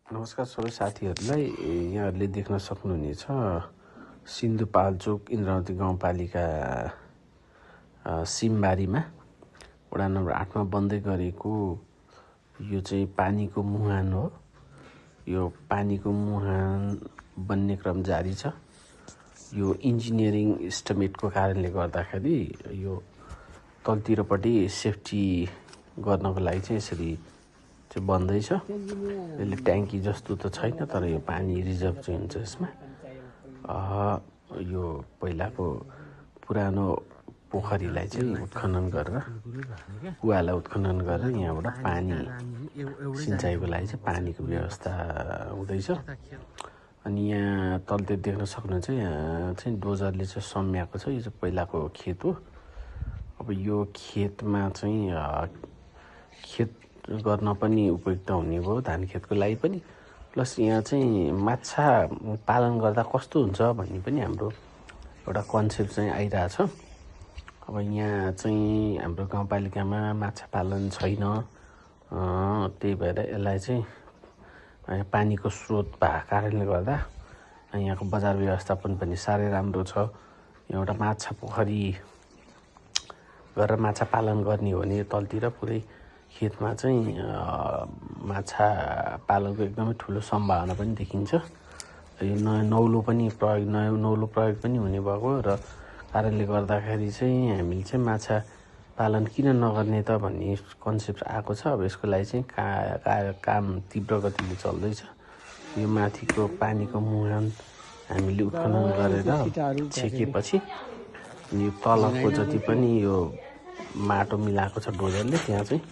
नमस्कार सबै साथीहरूलाई। यहाँहरूले देख्न सक्नुहुनेछ सिन्धुपाल्चोक इन्द्रावती गाउँपालिका सिमबारीमा वडा नम्बर 8 मा बन्दै गरेको यो चाहिँ पानीको मुहान हो। यो पानीको मुहान बन्ने क्रम जारी छ। यो इन्जिनियरिङ एस्टिमेटको कारणले गर्दाखेरि यो तलतिरपट्टि सेफ्टी गर्नको लागि चाहिँ यसरी चाहिँ बन्दैछ। यसले ट्याङ्की जस्तो त छैन, तर यो पानी रिजर्भ चाहिँ हुन्छ यसमा। यो पहिलाको पुरानो पोखरीलाई चाहिँ उत्खनन गरेर कुवालाई उत्खनन गरेर यहाँबाट पानी सिँचाइको लागि चाहिँ पानीको व्यवस्था हुँदैछ। अनि यहाँ तलतिर देख्न सक्नुहुन्छ, यहाँ चाहिँ डोजरले चाहिँ सम्याएको छ। यो चाहिँ पहिलाको खेत हो। अब यो खेतमा चाहिँ खेत गर्न पनि उपयुक्त हुने भयो, धान खेतको लागि पनि। प्लस यहाँ चाहिँ माछा पालन गर्दा कस्तो हुन्छ भन्ने पनि हाम्रो एउटा कन्सेप्ट चाहिँ आइरहेछ। अब यहाँ चाहिँ हाम्रो गाउँपालिकामा माछा पालन छैन, त्यही भएर यसलाई चाहिँ पानीको स्रोत भएको कारणले गर्दा यहाँको बजार व्यवस्थापन पनि साह्रै राम्रो छ। एउटा माछा पोखरी गरेर माछा पालन गर्ने हो भने तलतिर पुरै खेतमा चाहिँ माछा पालनको एकदमै ठुलो सम्भावना पनि देखिन्छ। यो नौलो प्रयोग पनि हुने भएको र कारणले गर्दाखेरि चाहिँ हामीले चाहिँ माछा पालन किन नगर्ने त भन्ने कन्सेप्ट आएको छ। अब यसको लागि चाहिँ काम तीव्र गतिले चल्दैछ। यो माथिको पानीको मुहान हामीले उत्खनन गरेर छेकेपछि यो तलको जति पनि यो माटो मिलाएको छ डोजरले, त्यहाँ चाहिँ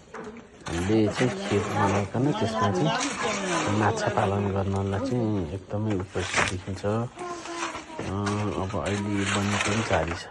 हामीले चाहिँ खेत बनाइकन त्यसमा चाहिँ माछा पालन गर्नलाई चाहिँ एकदमै उपयुक्त देखिन्छ। अब अहिले बन्ने पनि जारी छ।